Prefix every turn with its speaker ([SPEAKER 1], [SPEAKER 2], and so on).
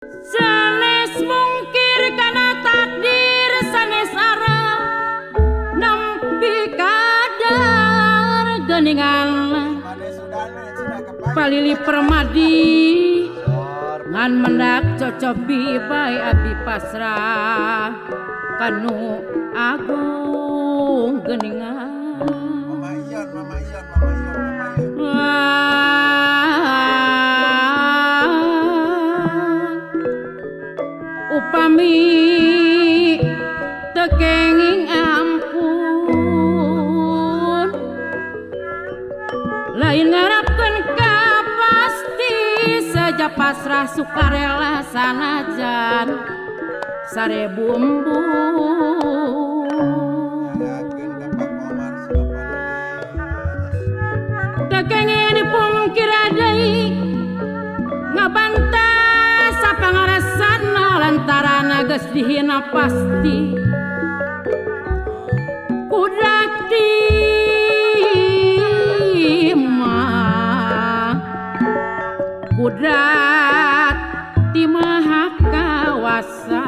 [SPEAKER 1] Sanes mungkir kana takdir sanes arep nampi kadar geuningan palili permadi ngan mendak cocobi bae abi pasrah kanu agung geuningan.
[SPEAKER 2] Mama Ion, Mama Ion, Mama Ion, Mama Ion.
[SPEAKER 1] Upami teu kenging ampun lain ngarapkeun ka pasti saja pasrah sukarela sanajan sarebu embun. Teu kenging dipungkir deui ngabantah sapangaresana lantaran geus dihina pasti kudak timah kudrat ti maha kawasa.